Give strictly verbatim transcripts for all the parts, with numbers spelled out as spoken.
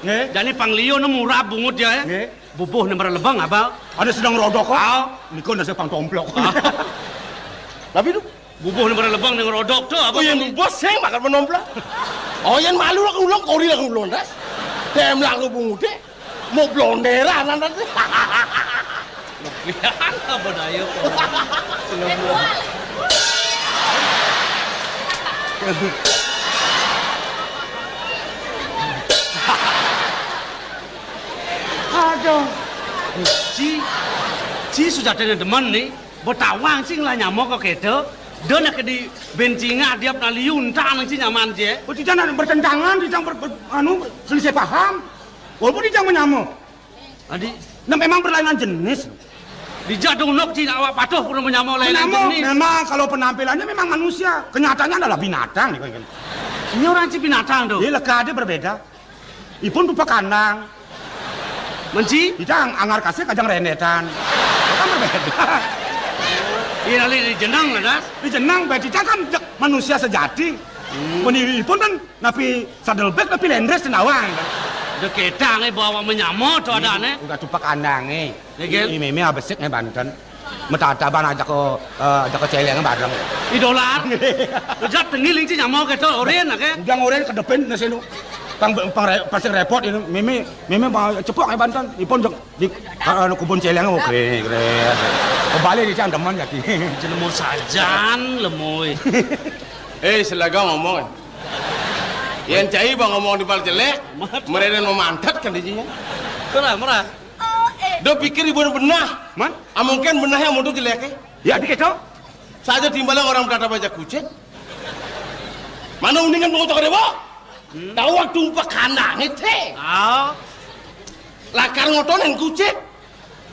Nggih. Jani pang liu né murab bungut ya. Nggih. Bubuh né maralebeng, Abang. Ada sedang rodok kok. Ah. Niku nasi pang tomplok. Ah. Tapi itu bubuh né maralebeng né rodok to, Abang. Oh, yang bubuh sing makan menomplok. Oh, yang malu lah ulung, kori lah ulung, das. Dem lah bungut deh. Mau blonderan nanti. Lebihan apa daya kok? Aduh. Ci, ci sujatine demen né. Betawang sing lah nyama kok kéto. Da nak di bencinga diap na liu entang ci nyaman ci. Oh, tidak nak bertentangan, tidak ber, ber, anu, selisih paham. Walaupun tidak menyama. Adi, nah, memang berlainan jenis. Dijak dong nok ci awak patuh kudu menyama lainan jenis. Memang kalau penampilannya memang manusia, kenyataannya adalah binatang. Ini orang ci binatang tuh. Iya, leka ada berbeda. Ipun tupak kandang. Menci? Kita ang-, anggar kasih kajang rendetan. Kan berbeda. Iya, lali di jenang, ada? Di jenang, berarti kan manusia sejati. Hmm. Ipun kan napi sadelbék, napi lendres tenawang. Dé kétang, é, bawa menyama to adané. Uga tupak kandangé. Nggih. Ini mémé abesik né banten. Metataban ajak ke, eh, ajak ke céléng bareng. I dolar. Ujat tengil ing ci nyama kéto, orin, ké. Ujang orin kedepin né sinu. Pang, pang re, pasti repot ini. Mémé, mémé mau cepok né banten. Ipun jek di, anu, kebun céléng, oke, keren. Kebalik di cang demen lagi. Jelema sajan, lemoy. Eh, selaga ngomong. Yén cai bang ngomong di bal jelék, mereka memantat kan di sini. Itulah, murah. Do pikir ibu benah. Man? Ah, mungkin benah yang mutu jelék, eh. Ya, dikit, Cok. Saja timbalan orang berkata baca kucing. Mana uningan mau cokor, Bo? Hmm. Tahu waktu umpak kandang itu. Ah. Lakar ngotonin kucing.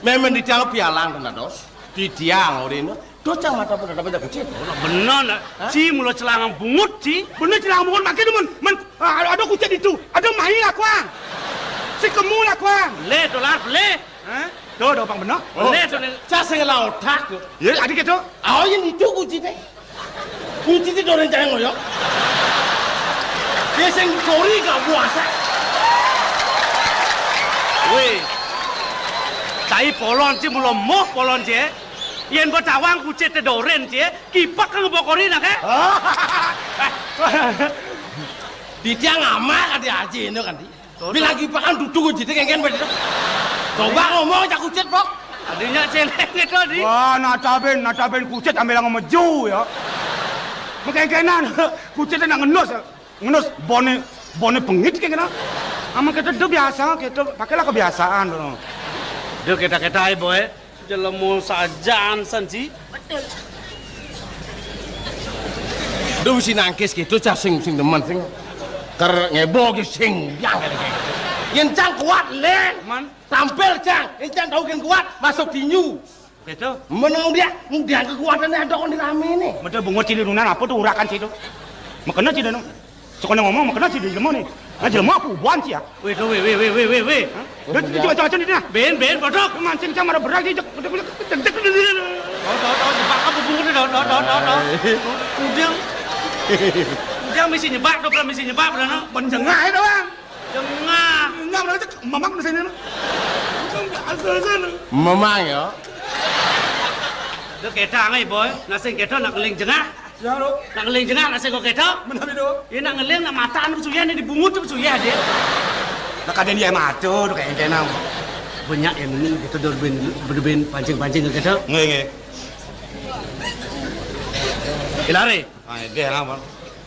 Memang di tiang pialang kena dos. Di tiang orino. Docang mata pun ada banyak kucing. Bener, nak. Hah? Ci mula celangang bungut, ci. Bener celangang bungut, makin demen. Men, ah, ada kucing itu. Ada main lah, kuang. Si kemu lah, kuang. Lé, dolar, lé. Hah? Tuh, ada pang bener. Oh. Lé, tuh, lé. Cah sing lah otak tuh. Ya, adik itu. Oh, yang itu kucing teh. Kucing itu orang jangan ngoyok. Dia sing kori gak puasa. Wéh. Cai polon, ci, mula moh polon, ci. Yén betawang kucit té doren, ci, kipak kang bokori nak, eh? Di tiang amal kan di aji ini kan, di. Bilang kipak kan duduk kucit, kengken, Pak. Coba ngomong, cak kucit, Pok. Adinya céléng itu, di. Wah, natabén, natabén kucit ambil ngomong ju, ya. Mekengkenan, kucit nak ngenus. Ngenus bone, bone bengit kayak kena. Amun kita do biasa, kita pakailah kebiasaan, do. Do kita-kita, boy. Jelema sajan san, ci. Betul. Do mesti nangkis gitu, cah sing, sing demen, sing. Ker ngebo ki sing, yang kayak gitu. Yén cang kuat, Lén. Man. Tampil, cang. Yén cang tahu kan kuat, masuk tinju. Gitu. Menang dia, dia kekuatannya ada kon di rame nih. Betul, bungut cili nunan apa tuh urakan situ? Makanya ci, no. Sekolah ngomong, makanya ci, jelema nih. Nah, jelema apa buan ci, ya? Wéh, tuh, wéh, wéh, wéh, wéh, wéh, wéh. Hah? Udah, coba, coba, coba, coba. Bén, bén, bodoh. Mancing sama ada berat, cek, cek, cek, cek, cek. Tahu, tahu, tahu, jebak apa bungut, tahu, tahu, tahu, tahu, tahu. Udah. Udah, misi nyebak, tuh, misi nyebak, bener, no? Penjengah itu, Bang. Jengah. Enggak, bener, cek, mamang di sini, no. Asal sana. Mamang, ya. Itu kita, ngai, boy. Nasi kita nak ngeling jengah. Ya, lo. Nak ngeling jengah, nak sing kok kéto? Menawi, do. Ya, nak ngeling, nak mataan, pesuyan, di bungut, pesuyan, dia. Nak ada dia mata, do, kayak kena. Banyak yang ini, kita do ben, ben, ben pancing-pancing, kéto. Nggih, nggih. Ilare. Ah, dia apa?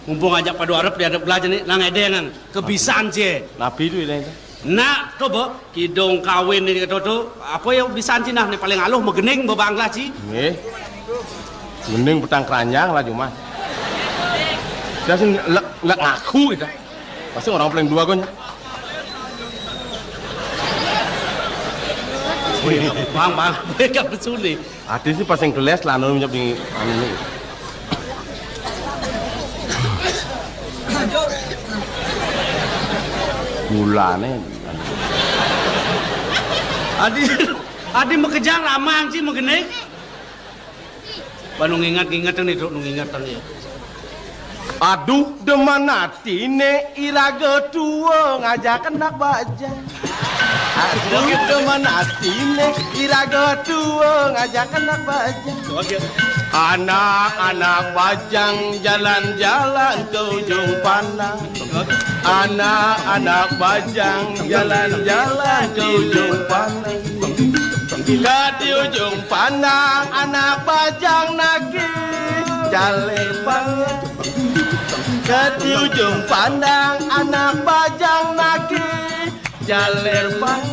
Mumpung ajak padu arep, di arep belajar nih, nang ada nang kebisan, cie. Nabi itu, ini. Nak, coba, kidung kawin ni kata tu, apa ya bisan ci nah ni paling aluh megening bebanglah ci. Nggih. Mending petang keranjang lah cuma. Saya sih lek, lek ngaku kita. Pasti orang paling dua kan. Wih, bang, bang, mereka bersuli. Ati sih pas yang keles lah, anu, nyep di, anu, ini. Mulane. Adi, adi makejang ramang ci magening. Ba nu nginget-nginget nih, Dok, nu nginget nih. Aduh, demen atine iraga tua ngajak anak bajang. Aduh, demen atine iraga tua ngajak anak bajang. Anak-anak bajang jalan-jalan ke ujung pandang. Anak-anak bajang jalan-jalan ke ujung pandang. Ke di ujung pandang anak bajang nagih jalepan. Ke di ujung pandang anak bajang nagih jalepan.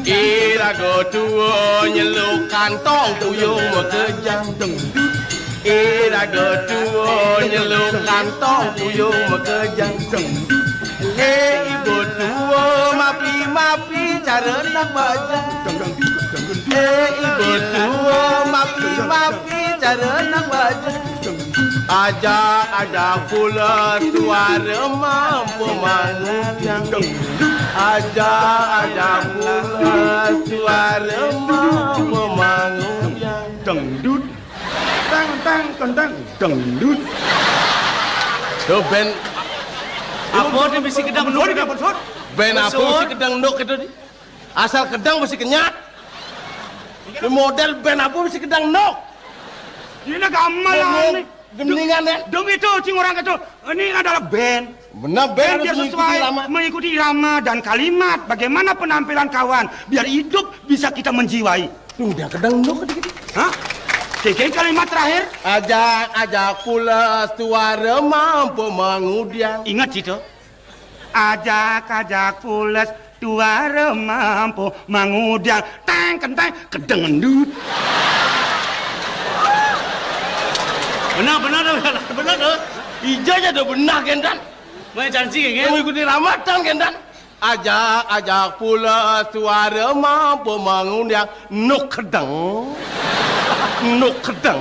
Iraga tua nyeluk kantong puyung makejang. Iraga tua nyeluk kantong puyung makejang. Eh, ibu tua, mapi-mapi cara nak bajang. Eh, ibu tua, mapi-mapi cara nak bajang. Ajak-ajak pula suara mampu mangudang. Ajak-ajak pula suara mampu mangudang. Dangdut. Tang, tang, tang, tang. Dangdut. Tuh, band. Apa dia mesti kedang nuk? Band apa mesti kedang nuk itu? Asal kedang mesti kenyat. Ini model band apa mesti kedang nuk? Ini gamelan nih. Gendingan ya. Dong itu, cing orang itu. Ini adalah band. Benar, band harus biar sesuai mengikuti irama dan kalimat. Bagaimana penampilan kawan? Biar hidup bisa kita menjiwai. Tuh, dia kedang nuk dikit. Hah? Kengkeng kalimat terakhir. Ajak-ajak pula suara mampu mengudang. Ingat itu. Ajak-ajak pules tuara mampu mangudang teng kenteng kedeng endut. Benar, benar, benar, benar. Ija aja udah benar, Gendan. Mau janji, kan? Mau ikuti ramatan, Gendan. Ajak-ajak pules suara mampu mangudang. Nuk kedeng. Nuk kedeng.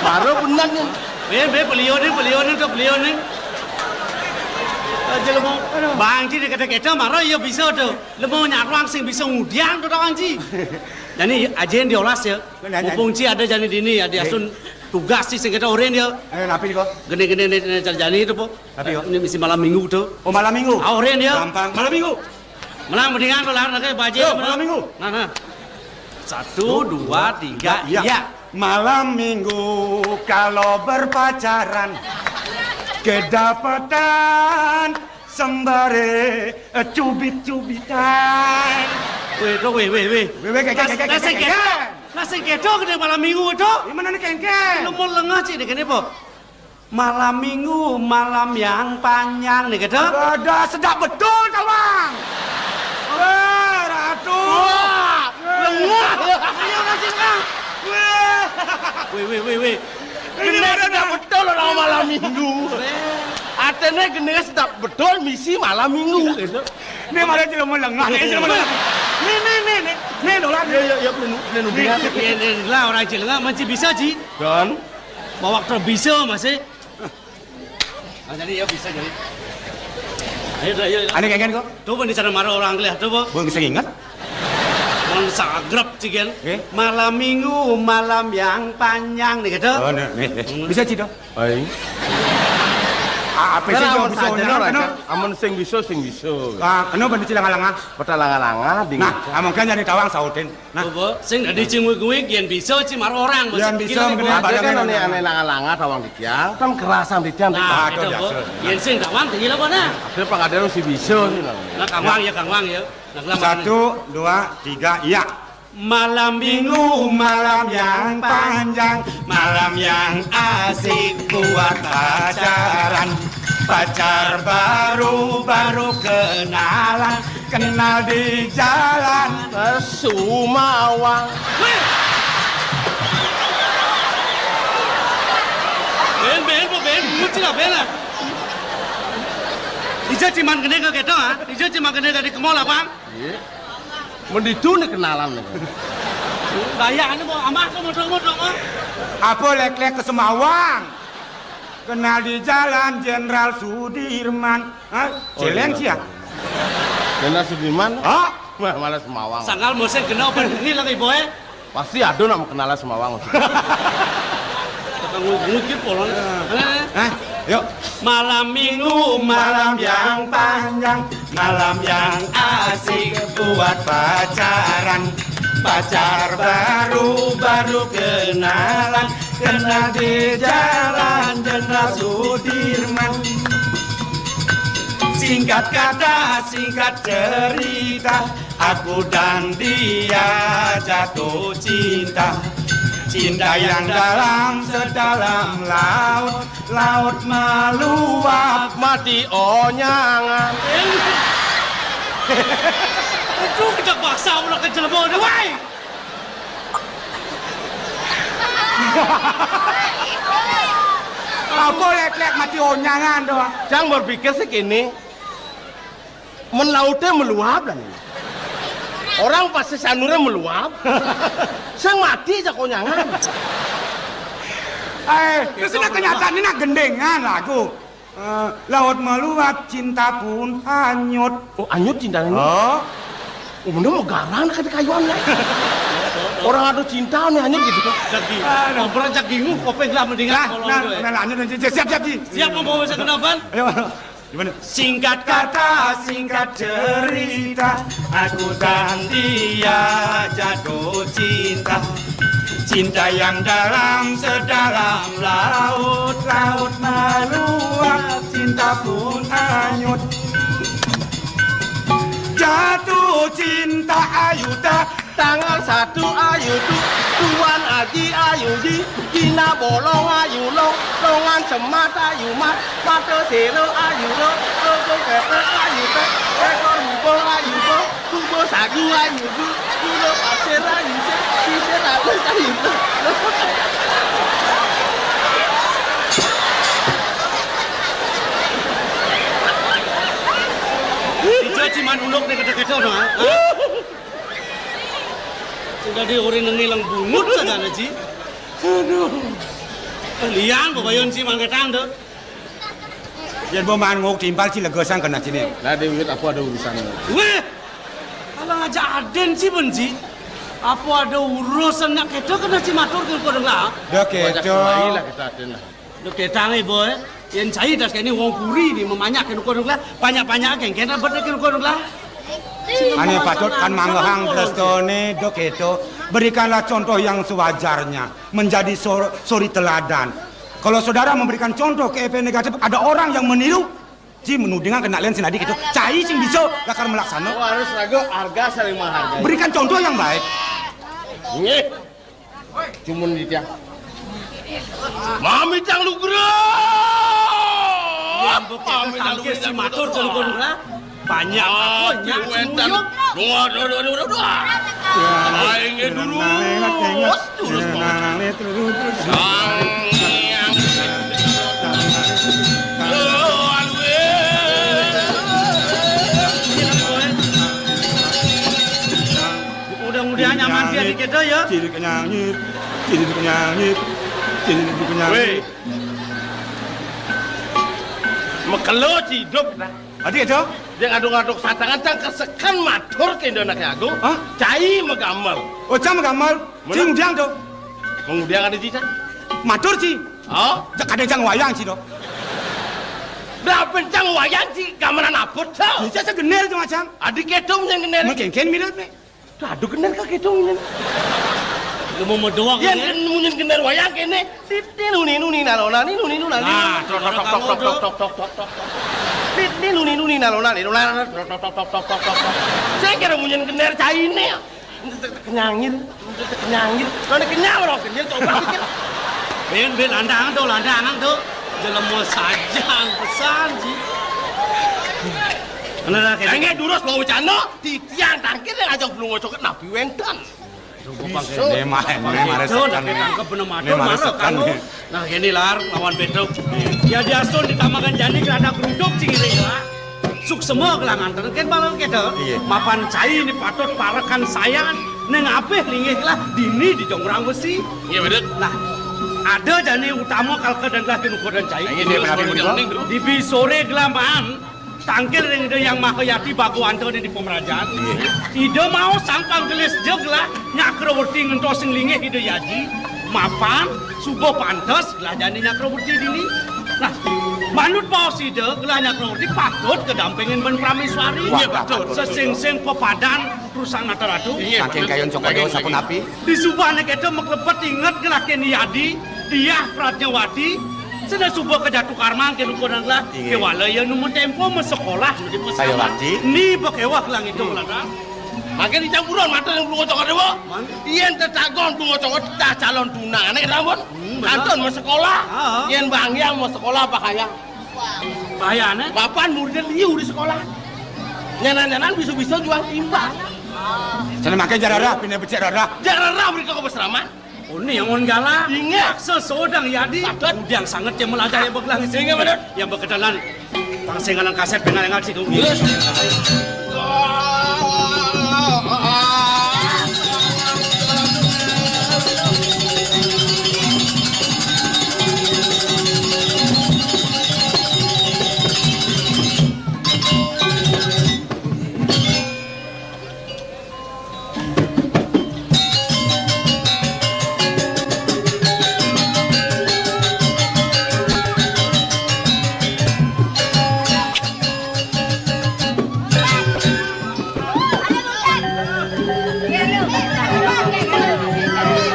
Baru benar nih. Be, be, beliau nih, beliau nih, tuh, beliau nih. Aja lu mau. Bang Ji, dikata-kata marah, ya bisa tuh. Lu mau nyarang sing bisa ngudiang tuh, Bang Ji. Jadi, aja yang diolas ya. Mumpung Ji ada jadi dini ya, dia sun tugas sih sing kita oren ya. Eh, napi kok? Gini-gini nih, nih, jadi itu, po. Tapi, yo. Ini mesti malam minggu tuh. Oh, malam minggu? Auren, yo. Gampang. Malam minggu. Malam mendingan lo lah, nanti baca. Yo, malam minggu. Nah, nah. Satu, dua, tiga, iya. Malam minggu kalau berpacaran kedapatan sembare, eh, cubit-cubitan. Weh, tuh, weh, weh, weh. Weh, weh, kek, kek, kek, kek, kek. Lah, sing kedo gede malam minggu itu. Gimana nih, kengkeng? Lu mau lengah sih, deh, gini, po. Malam minggu, malam yang panjang nih, gitu. Ada sedap betul, Tawang. Wah, Ratu. Wah, lengah. Ayo, kasih lengah. Wah. Weh, weh, weh, weh. Ini ada sedap betul orang malam minggu. Atene gini sedap betul misi malam minggu, gitu. Ini malah jelema lengah, ini jelema lengah. Nih, nih, nih, nih. Nih, dolar. Ya, ya, ya, penuh, penuh. Nih, nih, nih, lah, orang jelema masih bisa, Ji. Dan? Bawa truk bisa masih. Ah, jadi ya bisa jadi. Ayo, ayo, ayo. Ane kengken kok. Tuh, pun di sana marah orang kelihatan tuh, po. Bang, bisa ingat? Bang sagrep, cigen. Malam minggu, malam yang panjang nih, gitu. Oh, nih, nih, nih. Bisa, Ci, dong? Ayo. Ah, apa sih, amun bisa, amun sing bisa, sing bisa. Ah, kenapa nih, Ci, langa-langa? Peta langa-langa, ding. Nah, amun kan jadi tawang sautin. Nah. Apa? Sing dadi cing wig-wig, yen bisa, ci, mar orang. Yen bisa, mending ada kan ane, ane langa-langa tawang titiang, kan kerasan titiang. Nah, gitu, biasa. Yen sing tawang, tinggi apa, nah? Ada pang ada si bisa, sih, nah. Nah, Kang Wang, ya, Kang Wang, ya. Nah, satu, dua, tiga, iya. Malam minggu, malam yang panjang, malam yang asik buat pacaran. Pacar baru, baru kenalan, kenal di jalan. Sumawang. Ben, ben, po, ben, nguci lah, ben lah. Ijo ciman gede ke keto, ha? Ijo ciman gede dari ke mall, apa? Iya. Menditu nih kenalan nih. Gaya anu mau amah tuh, mau dong, mau dong, ah. Apa lek-lek ke Semawang? Kenal di jalan Jenderal Sudirman. Hah? Oh, Celeng iya, sih ya? Jenderal Sudirman? Hah? Mah, malah Semawang. Sangkal musim kena open ini lagi, boy. Pasti ada nak kenal Semawang. Tukang ngukir polon. Hah? Yuk. Malam minggu, malam yang panjang, malam yang asik buat pacaran. Pacar baru, baru kenalan, kenal di jalan Jenderal Sudirman. Singkat kata, singkat cerita, aku dan dia jatuh cinta. Cinta yang dalam sedalam laut, laut meluap. Mati onyangan. Aduh, kita basah ulah ke jelema ni, wai. Apa lek-lek mati onyangan tu? Cang berpikir sih kini, men lautnya meluap dan orang pasti sanurnya meluap. Sing mati aja konyangan. Eh, terus ini kenyataan ini nak gendengan lagu. Eh, laut meluap, cinta pun hanyut. Oh, hanyut cinta ini? Oh. Oh, bener mau garang nak kayuan ya. Orang ada cinta nih hanyut gitu. Jadi, Aduh. Obrolan cak bingung, kopeng lah mendingan. Nah, nah, nah, lanjut, lanjut. Siap, siap, siap. Siap, mau bawa saya ke depan? Ayo. Gimana? Singkat kata, singkat cerita, aku dan dia jatuh cinta. Cinta yang dalam sedalam laut, laut meluap, cinta pun hanyut. Jatuh cinta ayu tak Tanggal satu ayu tu, Tuan Haji ayu di, Gina bolong ayu long, longan semat ayu mat, mata sero ayu lo, logo ketek ayu tek, ekor hubung ayu bo, kubo sagu ayu bu, kulo pasir ayu se, sisir ayu ayu bu. Ijo ciman uluk nih kecil-kecil dong, ah. Sing dadi ora nengé lang bungut sajane, Ji. Aduh. Liang bebayon, Ji, mangketang to. Yen mbok mangan nguk timpal, Ji, lega sang kena sini. Lah, Dewi, apa ada urusan? Weh. Alang aja aden, Ji, ben, Ji. Apa ada urusan nak kedo kena, Ji, matur ke kodong lah. Dah kedo. Lah kita aden lah. Lu ketang, Ibu, eh. Yen cai das kene wong puri ni memanyak kene kono lah, banyak-banyak kengken rebet kene kono lah. Ane patut kan manggehang prestone, dok itu. Berikanlah contoh yang sewajarnya, menjadi sor-, suri teladan. Kalau saudara memberikan contoh ke efek negatif, ada orang yang meniru, ji menudingan kena len sinadi gitu. Cai sing bisa lakar melaksana. Oh, harus ragu harga saling menghargai. Berikan contoh yang baik. Nggih. Cuman di tiang. Mami tiang lu gerah. Yang bukti tangkis si matur ke lukun gerah. Banyak apa, nyak semuyuk. Dua, dua, dua, dua, dua. Aing dulu. Terus, terus. Sang Hyang. Lo, aduh, eh. Mudah-mudahan nyaman dia di kita ya. Cilik nyangit, cilik nyangit, cilik nyangit. Weh. Mekelo ci hidup kita. Adi itu? Dia ngaduk-ngaduk satangan tang kesekan matur ke Indo Anak Agung. Hah? Cai megamel. Oh, cai megamel. Mana? Cing diang tuh. Mengudiang ada ci, Cang? Matur ci. Oh? Kadang cang wayang ci tuh. Berapa cang wayang ci gamelan apa tuh? Bisa segenir cuma cang. Adi ketung yang genir. Mungkin kan mirip nih. Aduh, genah ka kéto munyin. Lu mau doang ya? Yen munyin genah wayang kéné. Titi nuni nuni nalona ni nuni nuna ni. Nah, tok, tok, tok, tok, tok, tok, tok, tok, tok. Titi nuni nuni nalona ni nuna tok, tok, tok, tok, tok, tok, tok. Saya kira munyin genah cainé. Kenyangir, kenyangir. Mana kenyang orang kenyang coba pikir. Ben, ben, landangan tuh, landangan tuh. Jelema sajang pesan sih. Mana lah, kayak dulu mau bercanda. Titiang tangkir yang ajak belum ngocok napi wénten. Bisa. Ini mah, ini mah resekan ini. Ini mah resekan ini. Nah, ini lar lawan Pedro. Ya diasun ditambahkan jani kerana geruduk cinggiring lah. Suksema kelangan terken malam kita. Iya. Mapan cai ini patut parekan sayan neng apih linggih lah dini di jongrang besi. Iya, bener. Nah, ada jani utama kalka dan lah kinuko dan cai. Ini benar, benar. Dibi sore gelaman. Tangkil ring Ida Hyang Maha Yati Bagawanta di pemerajan. Nggih. Ida mau sangkal gelis jeg lah nyakrawerti ngentos sing linggih Ida Yaji. Mapan suba pantes lah jani nyakrawerti dini. Manut baos Ida, gelah nyakra urti patut kadampingin ban prameswari. Wah, inggih, patut. Sesingsing pepadan perusahaan mata ratu. Inggih, saking patut. Kayun Cokor I Déwa sapunapi? Disubané kéto maklebet inget gelah kén Yadi, Diah Pradnyawati, sedeng suba kajatu karman kén upun gelah, inggih, kéwala ia nu matempo masekolah nu di pesaman. Sayawati. Ni ba kéweh gelah ngitung, hmm, lantas. Mangkin dicampuran mata ring Plunga Cokor Déwa. Mangkin. Yén tetagon Plunga Cokor Déwa calon tunangané, kéto ampun. Hmm, bener. Kantun masekolah. Ah. Yén banggiang masekolah bahaya. Bahayané? Mapan muridé liu di sekolah. Nyanan-nyanan bisa-bisa juang timbang. Sané mangké jak rereh, pinih becik rereh. Jak rereh mrika ka pasraman. Oh, ni angon galah. Inggih. Paksa sodang Yadi. Patut. Ngudiang sanget cai melajah ia ba gelah ngisi. Inggih, patut. Ia ba kedalan. Pang sing ngalang kasép, pang ngalang kasép. Yes.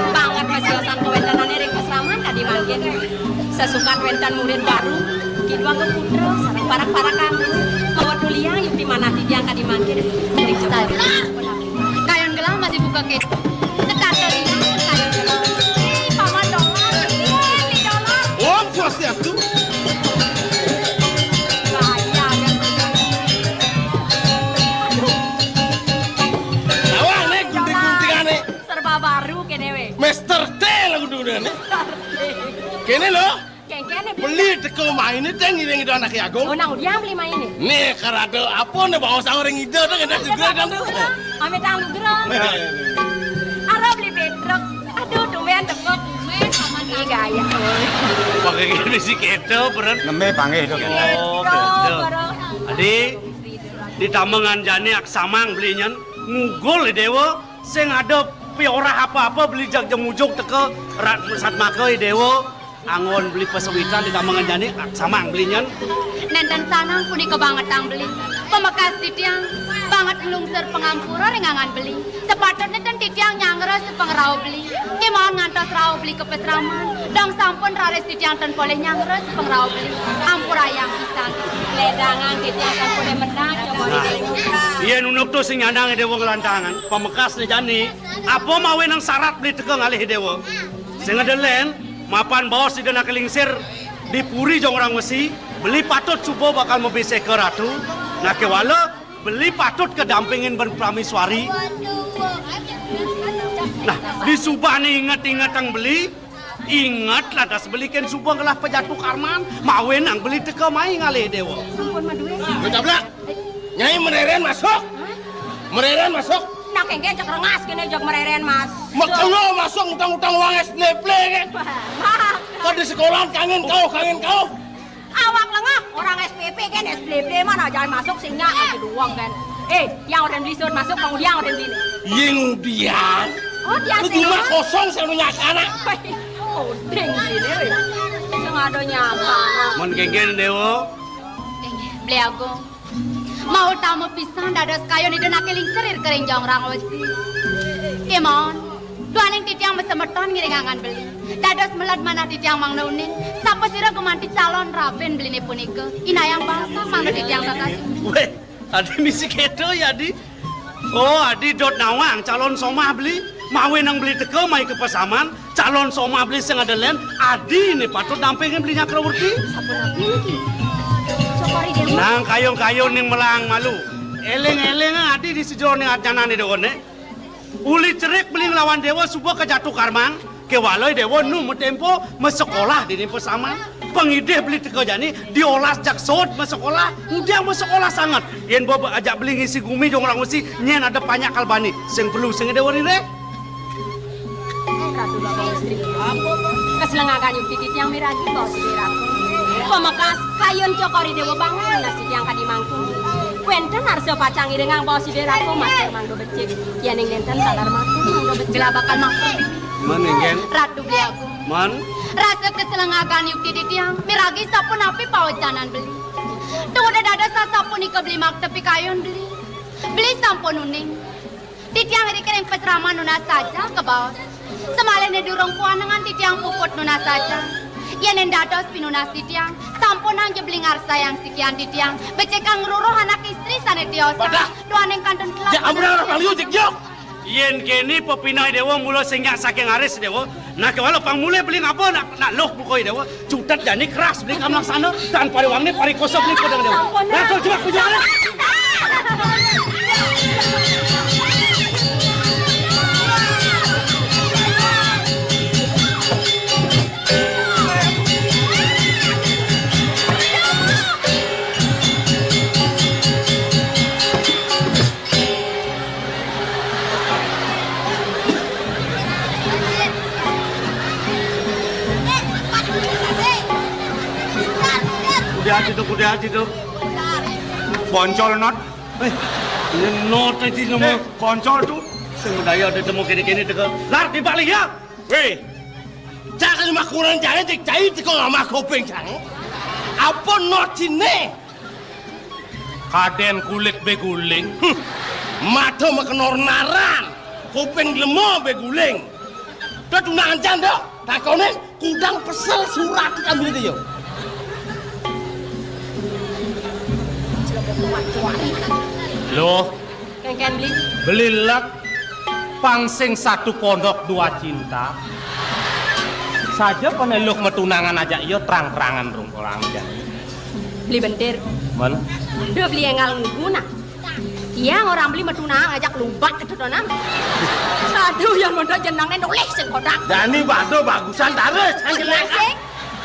Banget masiosan kawéntenané ring pasraman kadi mangkin. Sasukat wénten murid baru, kidua ka putra, sareng parak-parak kanggo. Mawa tuliang yukti manah titiang kadi mangkin. Ring pasraman. Kayun gelah masih buka ké. Setata liang, kayun gelah. Ih, Paman Dolar. Ih, Dolar. Om Swastiastu. Bahaya, ya. Nawang né gunting-guntingané. Serba baru kéné wé. Mister T lah gunting-guntingané. Kéné lho. Kéngkéné, Bli. Beli teka mainé, Dén, ngiring Ida Anaké Agung. Oh, nang udiang Bli mainé? Né, karada apa né baos ring Ida, Dén, enak juga, Dén. Amit anugrah. Ara Bli Pétruk. Aduh, tumben teka. Tumben, sama. Ih, gaya. Pakai gini sih, kéto, beren. Nembé panggih, Dén. Oh, kéto, kéto. Beren. Adi, di tamengan jani aksamang Bli nyén, ngugul Déwa, sing ada piorah apa-apa Bli jag jemujug teka rat satmaka Déwa. Anggon Beli pasawitan di tamengan jani, samang Beli nyén. Nénten sanang punika bangetang Beli. Pamekas titiang banget nglungsur pangampura ring anggan Beli. Sapatutné ten titiang nyanggra sapangrauh Beli. Kémaon ngantos rauh Beli ka pasraman. Dong sampun raris titiang ten polih nyanggra sapangrauh Beli. Ampurayang pisan. Ledangang titiang sampun menang. Yén unduk to sing nyandang Déwa nglantangan, pamekasné jani, apa mawinan sarat Beli teka ngalih Déwa? Sing ada lén, mapan baos Ida Anaké Lingsir di Puri Jongrang Wesi, Beli patut suba bakal mabisik ka Ratu. Nah, kéwala, Beli patut kadampingin ban prameswari. Nah, disubané inget-ingetang Beli, inget lantas Beli kén suba ngelah pajatu karman, mawinan Beli teka mai ngalih Déwa. Sampun madué. Nyai mereren masuk. Hah? Mereren masuk. Nah, kéngkén cek rengas kéné jeg mereren masuk. Makelo masuk ngutang-ngutang uang S P P kan. Wah, Mak. Kan di sekolahan kangen kau, kangen kau. Awak lengah, orang S P P kan, S P P mana jalan masuk singa aja doang kan. Eh, yang orang beli suruh masuk, Bang Udiang orang beli. Yang Udiang? Oh, dia. Lu rumah kosong, saya punya anak. Oh, ding gini, weh. Sing ada nyapa. Mun kéngkén Déwa. Inggih, Beli Agung. Mautama pisan dados kayun Ida Anaké Lingsir ring Jongrang Wesi. Kémaon, duaning titiang masemeton ngiring anggan Beli. Dados meled manah titiang mangda uning, sapasira gumanti calon rabin Beliné punika. Inayang basa mangda titiang tatas. Wéh, adi misi kéto ya, Adi? Oh, adi dot nawang calon somah Beli. Mawinan Beli teka mai ka pasaman, calon somah Beli sing ada lén, adi né patut dampingin Beli nyakra urti. Sapunapi niki? Cokor I Déwa. Nang kayun-kayun ning melang malu. Éling-éling adi di sajeroning ajanané Déwa né. Uli cerik Beli nglawan Déwa suba kajatu karman, kéwala Déwa nu matempo masekolah dini pasaman. Pangidih Beli teka jani, diolas jak sod masekolah, ngudiang masekolah sanget. Yén ba ajak Beli ngisi gumi Jongrang Wesi, nyén ada panjak kalbani. Sing perlu sing ada warin deh. Ratu Bapak Istri. Kaslengakan yukti titiang miragi baos Ida Ratu. Pamekas kayun Cokor I Déwa banget nasi tiang kadi mangkung. Wénten arsa pacang iringang baos Ida Ratu matur mangda becik. Yéning nénten taler matur mangda becik. Bila bakal matur. Mén, Inggih. Ratu Beli Agung. Man. Rasa kaselengagan yukti titiang, miragi sapunapi pawecanan beli. Tungguda dados sasapunika beli makta pikayun beli. Beli sampun uning. Titiang iriki ring pasraman nunas saja kabaos. Samaliha durung puanengan titiang puput nunas saja. Yén dados pinunas titiang, sampunang ja beli ngarsayang sikian titiang, becikang ngruruh anak istri sané tiosan. Wadah. Duaning kantun kelak. Ya, ampun, ampun, ampun, cik, juk. Yén kéné pepineh Déwa mula sing nyak saking aris Déwa, nah kéwala pang mulih beli ngapa nak, nak luh buka Déwa. Cutet jani keras beli kamlaksana, tan pariwangné parikosa beli kodang Déwa. Sampun, nah, nah. Tuh, coba, coba, nah. Kuda ati to, kuda ati to. Poncol not. Eh, not ati nemu. Eh, poncol to. Sing daya ada temu kéné-kéné teka. Lar di balik ya. Wéh. Cak lima kurang jane cek cai teko ngamah kuping jang. Apa not sine? Kadén kulit bé guling. Hmm. Mata makenor naran. Kuping lemo bé guling. Dah tunangan janda. Takone kudang pesel surat ambil dia. Loh, kénkén beli. Beli lek pang sing satu pondok dua cinta. Saja peneluh metunangan aja iya terang-terangan rung orang aja. Beli bentir. Men. Udah beli engal nguguna. Iya, orang beli metunangan ajak lumbak ketutunan. Aduh, yang mondok jenangnya nulis sing kodak. Dani bado bagusan taris, sing jelas. Sing.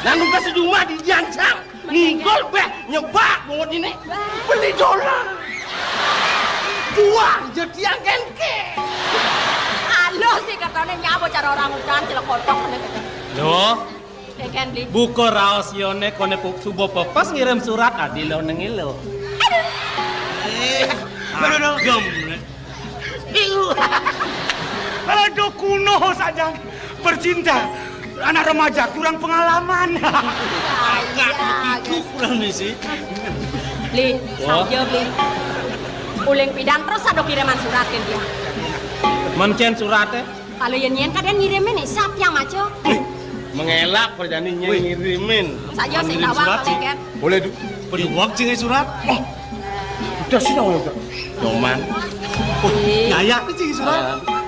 Nang nugas sejumah di jancang. Ngingkul béh nyebak bungut ini. Beli dolar. Jual jadi angken ke. Alo sih katanya nyabo cara orang udan celek kotok. Loh, kénkén beli. Buka raos yone kone pu-, suba pepes ngirim surat adi lo nengilo. Eh, aduh, aduh. Agem. Iu. Aduh, kuno saja bercinta. Anak remaja kurang pengalaman. Agak begitu kurang nih sih. Beli, wah. Saja beli. Uling pidan terus ada kiriman surat ke dia. Mencén suratnya? Kalau yang nyen kadén ngirimin nih, siapa yang maco? Wih, mengelak perjani nyen. Wih. Ngirimin. Saja sing ngirim tawang surat sih. Kan? Boleh du-, beli uang sih surat. Oh, udah sih dong udah. Doman. Oh, ih. Yaya sih surat. Ah.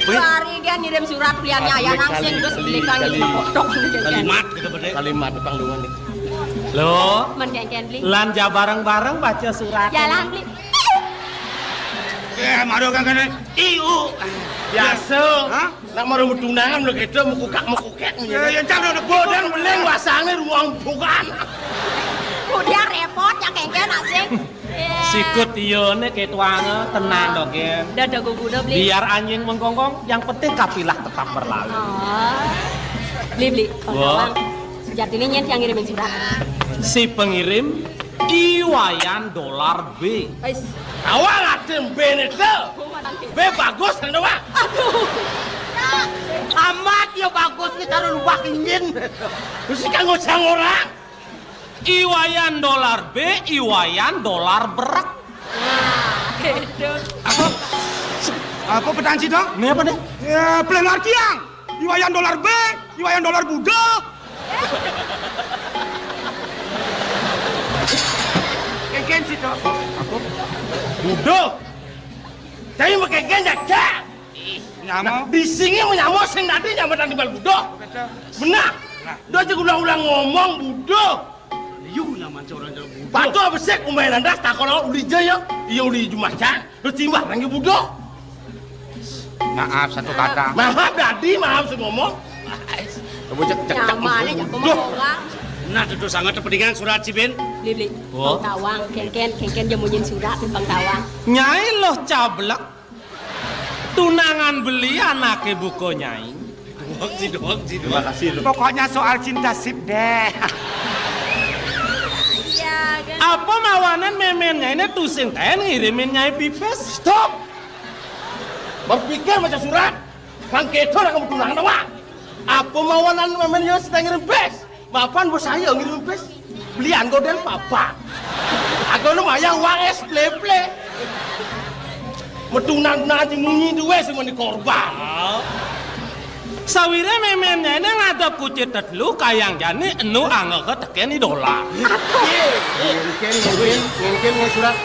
Wih. Hari dia ngirim surat pilihannya ya langsung kali, terus kali, beli kali, kali potong gitu kan. Kalimat gitu, Bede. Kalimat panggungan nih. Loh. Men kénkén beli. Lan ja bareng-bareng baca surat. Jalan beli. Eh, maro kagak nih. Iu. Biasa. Hah? Nak maro tunangan lo gitu, mekukak-mekukek. Ya, ya, jangan ada bodan beling wasane ruang bukan. Udah repot ya kénkén asing. Ya. Sikut iya né ketuange tenang dong, Gen. Dadah guguda beli. Biar anjing menggonggong, yang penting kafilah tetap berlalu. Oh. Beli, beli. Wah. Sejatinya nyet yang ngirimin surat. Si pengirim I Wayan Dolar B. Ais. Awang aden B né to. B bagus kan, Wak? Aduh. Amat ya bagus nih karo luwak injin. Mesti kanggo sang orang. I Wayan Dolar B, I Wayan Dolar Berek. Nah, gitu. Apa? Apa petang sih, Dong? Ini apa nih? Ya, pelengar tiang. I Wayan Dolar B, I Wayan Dolar Budo. Kénkén sih, Dok. Apa? Budo. Tapi maké kénkén ya, Cak. Nyama. Nah, bisingnya menyama sing tadi nyama tadi bal Budo. Benar. Nah. Dia aja ulang-ulang ngomong Budo. Yu nyaman seorang jalan Budo. Patuh besik umai landas takon uli ja ya. Iya uli jumacan. Lu cimbah nang Budo. Maaf satu kata. Maaf dadi, maaf sing ngomong. Coba cek cek cek. Nyamane jak ngomong orang. Nah, tutu sangat pentingan surat si Ben. Beli beli. Oh. Pang tawang, kénkén, kénkén dia munyin surat pang tawang. Nyai loh cablek. Tunangan beli anake buka nyai. Doang sih, doang sih, doang. Terima kasih lu. Pokoknya soal cinta sip deh. Iya, kan? Apa mawanan memennya ini tusing ten ngirimin nyai pipis? Stop. Berpikir maca surat. Pang keto nak kamu tunangan apa? Apa mawanan mémén ya sing ngirim bis? Mapan bos saya ngirim bis. Belian godel papa. Aku nu mayang uang es pleple. Metunan nanti munyi duwe sing meni korban. Sawire mémén néné ngadep kucit tetelu kayang jani enu angga tekén idola. Ngéngkén, ngéngkén, ngéngkén, ngéngkén surat.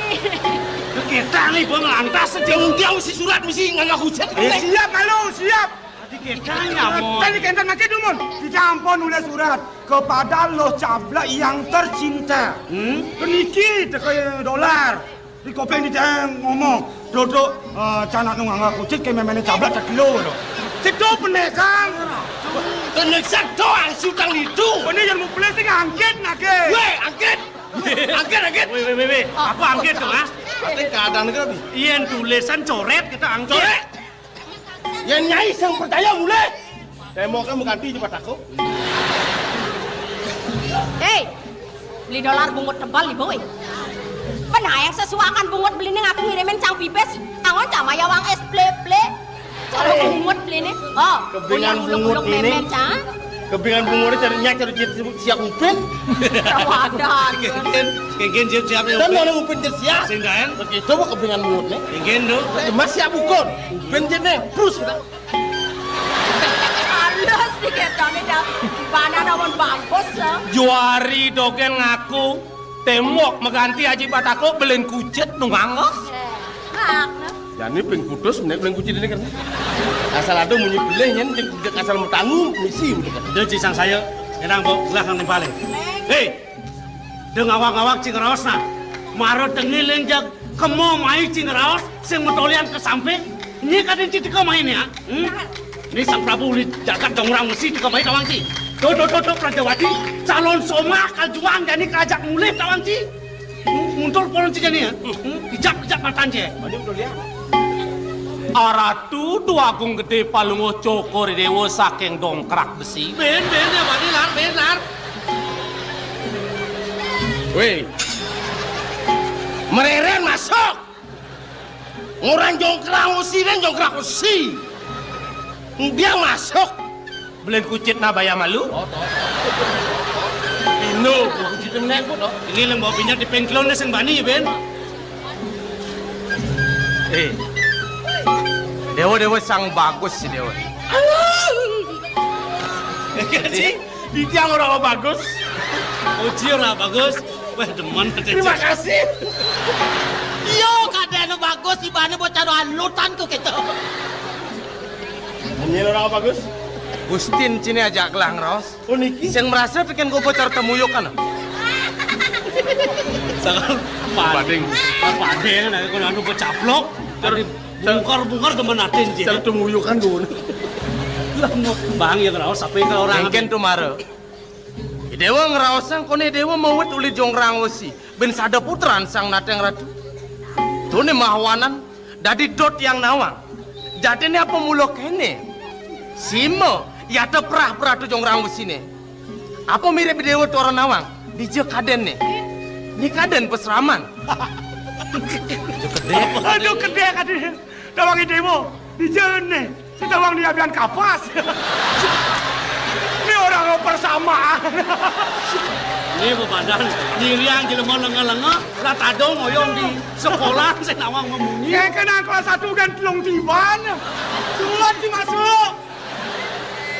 Kita nih bang lantas. Yang dia mesti surat mesti ngangga kucit. Eh, siap, halo, siap. Tadi kita nyamon. Tadi kita maké dumun. Kita ampun oleh surat kepada lo cabla yang tercinta. Hmm? Peniki teke dolar. Di kopeng di ngomong, dodok, eh, canak nu ngangga kucit ke méméné cabla tak kilo to. Sedo penekang. Kena sedo angsutang itu. Bené yang mau beli sing angkit nake. Weh, angkit. Angkit, angkit. Weh, weh, weh, weh. Apa angkit to, Mas? Ati kadang itu, Bi. Yen tulisan coret kita angkit. Coret. Yen nyai sing percaya mulih. Témboké mengganti cepat aku. Hei, beli dolar bungut tebal ibu, weh. Penayang sesuakan bungut beli ning aku ngirimin cang pipis. Angon cama ya wang es pleple. Cara bungut beli nih. Oh, kebingan bungut ini. Mémén, cang. Kebingan bungut cari nyak cari cit siap upin. Rawadan. Kengken, kengken siap siap ya. Dan mana upin cari siap? Sing daen. Begitu kok kebingan bungut nih. Kengken do. Mas siap ukur. Upin cari nih. Terus kita. Halus diketone dah. Banan amun bagus, ya. Juari dogén ngaku, témbok mengganti Aji Batako belin kucit nunggang, oh. Eh, makna. Jani ping putus, menek belin kucit ini kan. Asal ada munyi belih, nyen, jeng, jeng asal metangu, misi, gitu kan. Dia cisang saya, enang, Mbok, gelah nang balik. Hei, deng awak-awak cing raos nah. Mara tengiling jag kemo mai cing raos, sing metolian ke samping. Ini kadén citiko main ya. Hmm? Ini Sang Prabu uli jagat dong orang mesti tiko main tawang ci. Do do do do Prajawati, calon somah kajuang jani kerajak mulih tawang ci. Hmm? Muntul polon ci jani ya. Hmm? Dijak dijak matan ci. Maju udah lihat. Aratu Dwagung Gedé Palungguh Cokor Déwa saking Dongkrak Besi. Ben ben ya Bani Lar, ben Lar. Weh. Mereren masuk. Ngurang jongkrang usi dan jongkrang usi. Dia masuk. Belin kucit na baya malu. Oh, toh. Pino, kucit menek, toh. Ini lem bawa pinjat di pengklon sing bani, Ben. Eh. Dewa, dewa sang bagus si dewa. Iya, Ci. Di tiang ora bagus. Uji ora bagus. Wah, demen. Terima kasih. Yo, kadén anu bagus, ibane bocah anu alutan kok gitu. Ini ora bagus. Gustin cini ajak gelah ngraos. Oh, niki? Sing merasa bikin gue bocor temuyuk kan. Sangat pading. Pading, nah, kalau anu becaplok. Tadi bungkar-bungkar demen atin, Ci. Cara temuyuk kan dulu. Lah, mau Bang ya ngraos, apa kalau orang Mungkin tuh mare. Dewa ngraosang koné Dewa mawit uli jonggrang wesi, ben sada putran sang nateng ratu. Tuné mahawanan dadi dot yang nawang. Jadiné apa mula kéné? Sima yata prah-prah tu jonggrang wesiné. Apa mirip Dewa tora nawang? Dija kadénné. Ni kadén pesraman. Aduh, gedé kadén. Tawang Dewa. Dija né. Sing tawang dia bian kapas. Ini orang persamaan. Ini bebadan nyiriang jelema lenga-lenga, lah tadong oyong di sekolah sing nawang memunyi. Yang kena kelas satu kan telung tiban. Sulan sih masuk.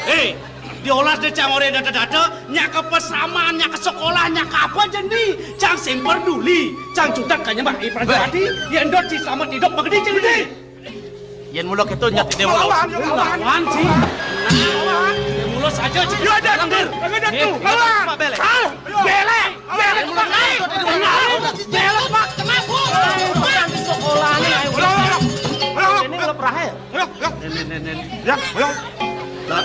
Hei, diolas deh cang ore data-data, nyak ke pesraman, nyak ke sekolah, nyak ke apa jendi, cang sing peduli, cang cutat kanya mbak Ibrahim Bah. Tadi, yang dot si selamat hidup, begedi jendi. Yen mula keto nyat dewa. Lawan, lawan. Lawan, Ci. Lawan. Yen mula saja, Ci. Yo, ada Langgar. Ada tu. Lawan. Pak Belek. Ah, Belek. Belek, Pak. Belek, Pak. Kenapa? Bukan di sekolah ni. Ini mula perahe. Ayo, ayo. Nen, nen, nen, nen. Ya, ayo. Lah,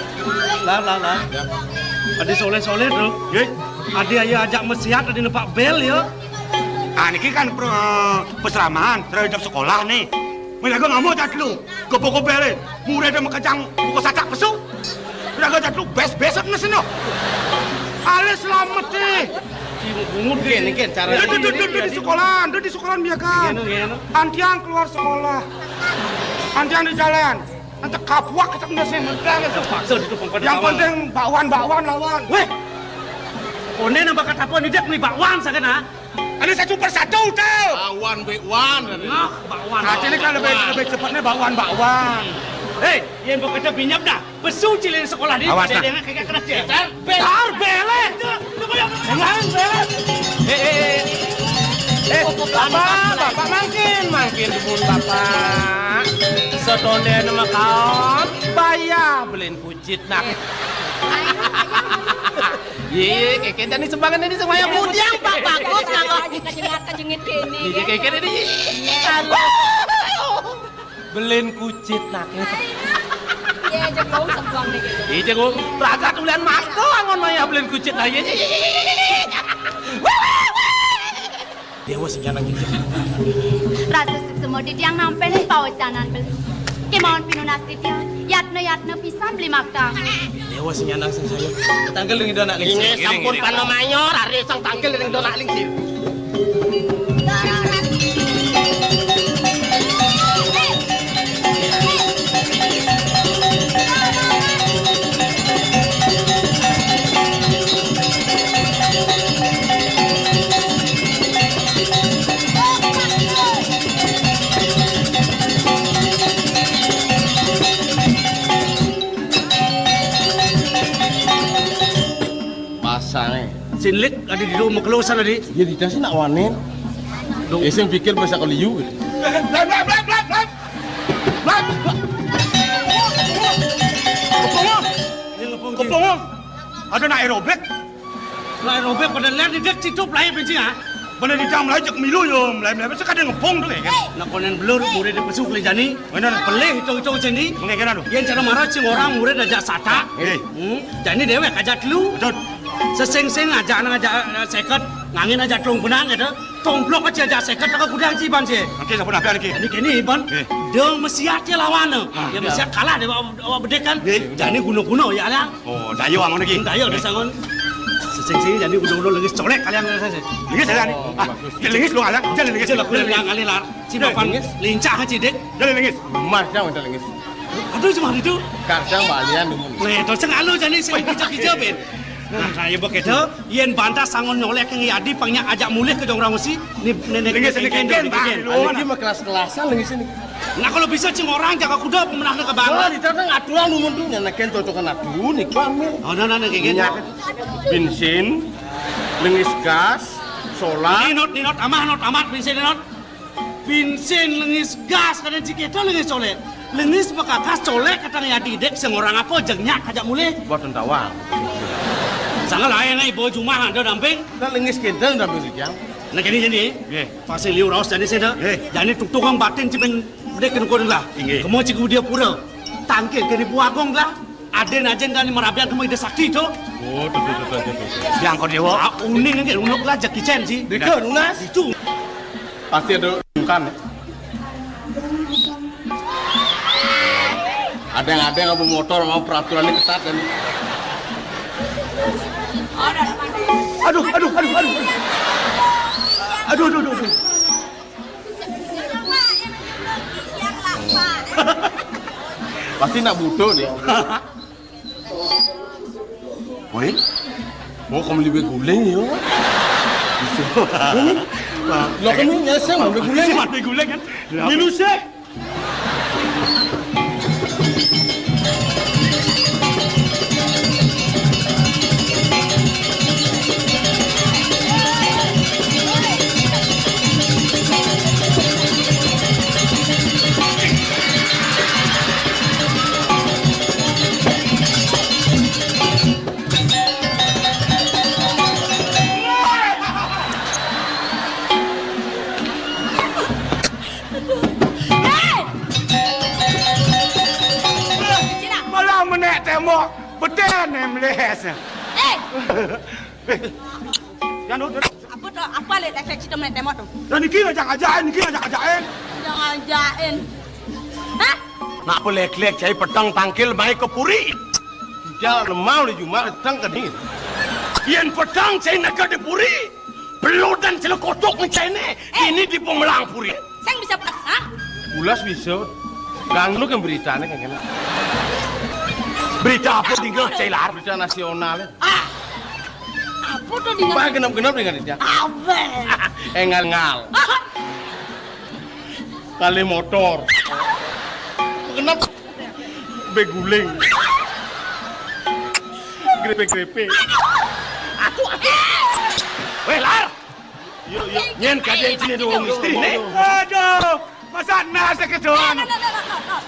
lah, lah, lah. Adi soleh-soleh tu. Ye. Adi ayo ajak mesiat, adi nepak bel ya. Ah, niki kan pro, pesraman, terhadap sekolah nih. Mira gua ngamuk tak lu. Gopok-gopok bele. Murah dah makejang buka sacak pesu. Mira gua tak lu bes-besek nasi no. Ale selamat deh. Bungut Nggih, niki cara Duduk, duduk, duduk di sekolahan, duduk di sekolahan biar kan. Nggih, nggih. Antiang keluar sekolah. Antiang di jalan. Ente kapuak kecek nasi mentang itu. Paksa itu pengkon. Yang penting bakwan-bakwan lawan. Weh. Koné nang bakat apa nih, Dek, nih bakwan sakéna? Ada satu persatu tuh. Bakwan, bakwan. Nah, bakwan. Nah, ini kan lebih, lebih cepatnya bakwan-bakwan. Hei, yang bekerja binyap dah. Pesu cilin sekolah di. Awas, nah. Dia kagak kena dia. Tar belek. Jangan belek. Eh, eh, eh. Eh, Bapak, Bapak mangkin, mangkin dumun Bapak. Setondé nama kaon, bayar belin kucit nak. Iya, kéké tadi sumbangan ini semuanya budiang, Pak, bagus, Pak. Kejengit-kejengit kéné. Iya, kéké tadi. Iya. Belin kucit nak. Iya, jagung sembuang deh gitu. Iya, jagung. Ragat ulian mas tuh, angon maya belin kucit nak. Iya, iya, iya, iya. Déwa sing nyanang gitu. Rasa suksma di tiang nampén pawecanan beli. Kémaon pinunas di tiang, yatna-yatna pisan beli makta. Déwa sing nyanang sing saya. Tangkil ring donak lingsir. Inggih, sampun panamayor, ari sang tangkil ring donak lingsir. Pasangé. Sinlik ada di rumah kelusan tadi. Iya, di sih nak wanen. Dong. Eh, sing pikir bahasa keliu gitu. Blak, blak, blak, blak, blak. Blak. Kepung. Kepung. Ada nak aerobik. Nak aerobik pada ler di dek situ pelai penci, ha? Bener di dalam lajak milu yo, melai-melai. Masa kada ngepung tuh, kan? Nak konen belur, murid di pesu kali jani. Bener. Pelih, itu, itu, sini. Mengekena tuh. Yang cara marah, sing orang murid aja sata. Eh. Hmm. Jani déwék aja telu. Betul. Sesing-sing aja, anak aja, eh, seket. Ngangin aja telung benang, gitu. Tomplok aja, aja seket, tak gudang sih, Ban, sih. Oke, sampun apa lagi? Ini kini, Ban. Eh. Dong mesiat ya lawan, tuh. Ah, ya, iya. Mesiat kalah deh, bawa, bawa bedek, kan? Eh. Jani guna-guna, ya, lah. Oh, dayo angon iki. Dayo disangon. Sesing-sing jani udah-udah lengis colek kalian ngene saja. Lengis ya, Ani? Ah, lengis lu, Alan. Jangan lengis. Aja lah, kuwi lengis kali, Lar. Si Bapak lengis. Lincah aja, Dik. Jangan lengis. Mas, jangan lengis. Aduh, cuma itu. Kadang balian dulu. Nih, terus sing alo jani sing kijo-kijo, Ben. Nah, kaya begitu, yen bantah sangon nyolek yang yadi, pangnya ajak mulih ke jong orang usi. Nih, nenek lengis ini keken, keken, Bang. Aniki mah kelas-kelasan lengis ini. Nah, kalau bisa cing orang jaga kuda pemenangnya ke bawah. Wah, di tengah aturan umum tuh nyenekin cocokan adu nih, Bang. Oh, nah, nah, nah, kayak gitu. Minyak, bensin, lengis gas, solar. Ini not, ini not, amah not, amat bensin not. Bensin lengis gas, kadang cikit tuh lengis colek. Lengis bekakas colek, katanya ya didek, sing orang apa, jengnya kajak mulih. Buat tentawang. Sangat lain, eh, bawa jumah ada damping. Kan lengis kental damping sejam. Nah, gini, gini. Nggih. Pasti liu raos jani sih, dah. Nggih. Jani tukang batin cipen dek kena kono lah. Inggih. Kemo ciku dia pura. Tangkil kene buagong lah. Aden ajen dani marabian kemo ide sakti to. Oh, tuh, tuh, tuh, tuh, tuh, tuh. Yang kau dewa. Ah, uning nggih, unuk lah Jackie Chan sih. Deka, nunas. Itu. Pasti ada bukan. Ada yang, ada yang mau motor, mau peraturannya ketat dan Aduh, aduh, aduh, aduh. Aduh, aduh, aduh, aduh. Pasti nak butuh nih. Woi. Mau kamu lebih guling ya? Bisa. Lo kan nyesel mau guling. Mau guling kan? Minusnya. Hei! Cina. Malah menek tembok, beten yang meles. Eh! Eh, yang dulu, dulu. Apa tu? Apa le tak cita menek tembok tu? Dan niki ngajak-ngajakin, niki ngajak-ngajakin. Ngajak-ngajakin. Hah? Nak pelek-lek cai petang tangkil mai ke puri. Tidak lemau di jumah petang ke dingin. Yen petang cai neka di puri. Belut dan celekotok ni cai ne. Eh. Ini di pemelang puri. Sing bisa pas, ha? Ulas bisa. Ganggu kan beritané kan kéné. Berita apa dingeh, Cai Lar? Berita nasional. Ah. Apa to dingeh? Bah, genep-genep dingeh dia. Apa? Engal-engal. Kali motor. Genep. Beguling. Grepe-grepe. Aduh, aduh. Wéh, Lar. Yuk, yuk. Nyén kadén ciné dua wong istri né. Aduh, masa nas ké doang.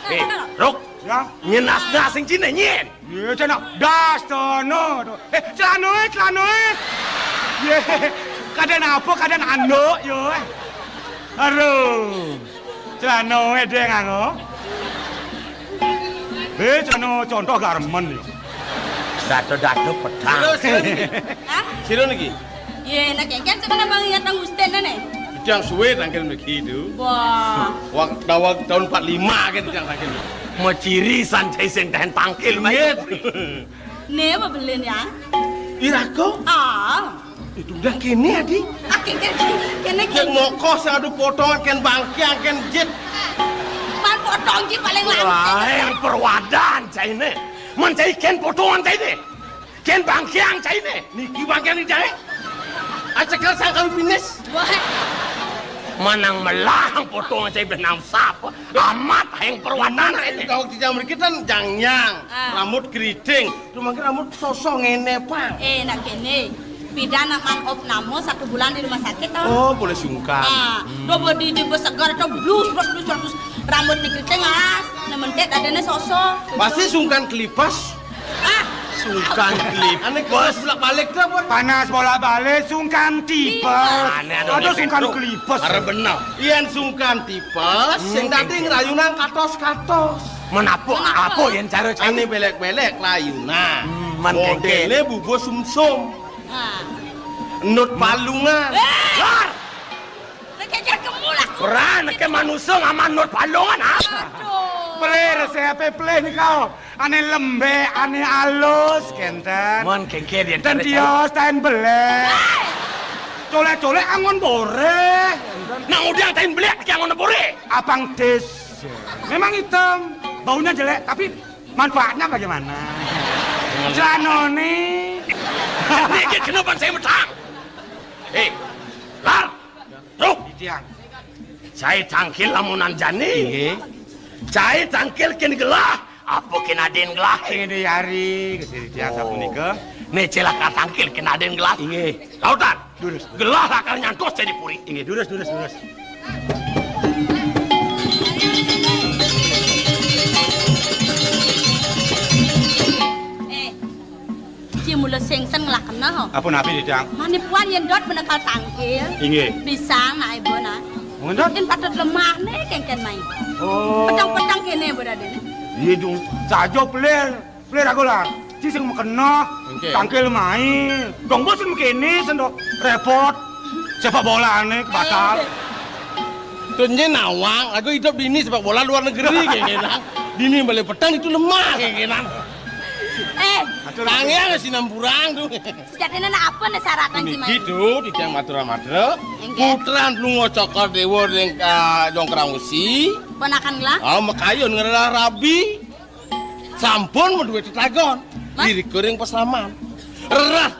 Eh, Ruk. Ya. Nyén nas-nas sing ciné nyén. Yé, cenah das dono to. Eh, celanoé, celanoé. Yé, kadén apa, kadén anduk yo. Aduh. Celanoé dé nganggo. Eh, celana contoh garmen yo. Dada-dada pedang. Sira niki? Hah? Sira niki? Yé, nak kéngkén sebenarnya bang ingat nang Gusten né. Yang suwe tangkil niki itu. Wah. Wak, tawag tahun empat lima kan yang tangkil. Maciri sanjai sing tahan tangkil, Mas. Ingat. Né apa belin ya? Irago? Ah. Itu udah kéné, Adi. Ah, kéngkén, kéné, kéné. Yang mokos yang ada potongan kén bangkiang kén jit. Man potong ki paling lancar. Wah, yang perwadan cainé. Man cai kén potongan cainé. Kén bangkiang cainé. Niki bangkiang ni cai. Acekel sangkal pinis. Wah. Manang melah potongan cai benang sapa. Amat yang perwadan cainé. Tahu di jam kita jangnyang, ah, rambut keriting. Rumah rambut sosok ngene, Pak. Eh, nak kéné. Pidan nak man op namo satu bulan di rumah sakit, toh. Oh, boleh sungkan. Ah, hmm. Do bodi di besegar to blus, blus, blus, blus. Rambut di keriting alas, nementet adanya sosok. Pasti sungkan kelipas. Ah. Sungkan kelipas. Aneh kelipas bolak-balik to apa? Panas bolak-balik, sungkan tipes. Tipes. Aneh ada sungkan kelipas. Arep bener. Yén sungkan tipes, hmm, sing dadi ngrayunan katos-katos. Menapa? Menapa? Apa yén cara cai? Ané belek-belek layunan. Hmm, man modélé kéngkén. Bubuh sumsum. Ah. Nut palungan. Eh! Lar! Nek kéngkén kemu lah. Ora, nek manusa ngaman nut palungan, ah. Aduh. Pelih, resepé pelih nika. Ané lembek, ané alus, kénten. Mon kéngkén yén ten cara tios, ten belek. Hei! Colek-colek angon boré. Nang udiang ten belek, ki angon boré. Abang Des. Memang hitam, baunya jelek, tapi manfaatnya bagaimana? Celanoné. Niki kenapa saya metang? Eh, Lar. Tuh. Titiang. Cai tangkil lamunan jani. Inggih. Cai tangkil kén gelah, apa kén adin gelah? Inggih, Ari, Gusti Titiang sapunika. Né celaka tangkil kén adin gelah. Inggih. Lautan. Durus. Gelah lakar nyantos cai di puri. Inggih, durus, durus, durus. Eh, Ci mula sengsen ngelah kena, ho. Apa napi, Didang? Manipuan yén dot menekal tangkil. Inggih. Pisang, nak ibu, nak. Ngoten? Yén patut lemah né, kéngkén mai. Oh. Petang-petang kéné berada né. Iya, dong. Saja pelir. Pelir aku lah. Ci sing mekena. Oke. Tangkil mai. Dong bos sing kéné, sendok. Repot. Sepak bola ané batal. Eh. Tuh nyé nawang, aku hidup dini sepak bola luar negeri, kéngkénan. Dini balik petang itu lemah, kéngkénan. Eh. Tangiang sinampurang tuh. Sejatiné nak apa né syaratan ci mai? Niki tuh, titiang matur-matur. Inggih. Putran Plunga Cokor Déwa ring, ah, Jongkrang Usi. Ponakan gelah? Ah, makayun ngelah rabi. Sampun madué tetagon. Mas? Irika ring paslaman. Rerah.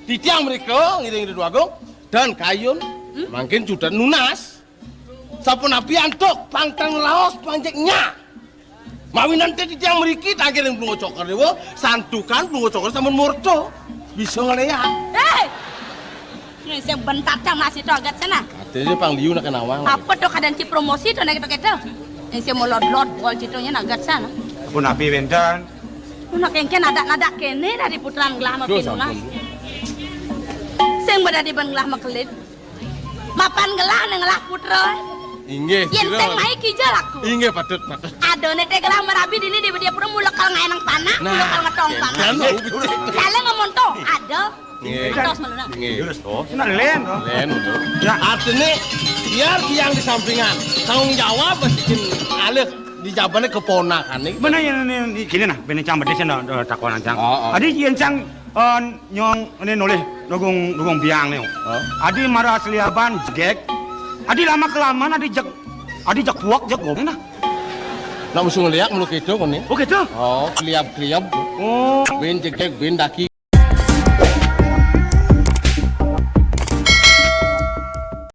Titiang mrika ngiring Ida Dwagung dan kayun. Hmm? Mangkin judan nunas. Sapunapi antuk pangtan laos panjeknya. Mawinan té titiang mriki tangkil ring Plunga Cokor Déwa, santukan Plunga Cokor sampun murta. Bisa ngléak. Héi! Né sing bentat cang masih to agat sana. Katanya pang liu nak nawang. Apa to kadén ci promosi to nak kéto-kéto? Né sing molodlot bol citanya nak agat sana. Punapi wénten? Nak kéngkén nadak-nadak kéné dadi putran gelah mapinunas. Sing badadi ban gelah makelid. Mapan gelah né ngelah putra. Inggih, yén sira. Sing mai kija laku. Inggih, patut, patut. Ada né té gelah marabi dini di dia pura mula kal ngaénang panak, nah, mula kal ngetong panak. Kan, oh, betul. Salah ngomong to, ada. Nggih. Atos meluna. Nggih. Terus to, sing lén to. Lén to. Ya, artiné biar tiang di sampingan. Tanggung jawab mesti alih di jabané keponakan iki. Bener ya, ini, ini, gini nah, bini cang bedé sih, no, no, takonan cang. Oh, oh. Adi yén cang, eh, nyong ini nolih dugung, dugung biang né. Oh. Adi mara seliaban jegég. Adi lama kelamaan adi jeg, adi jeg puak jeg gong nah. Nak usung liak mulu kéto koné. Oh, kéto? Oh, kliab-kliab. Oh. Bin jegég, bin daki.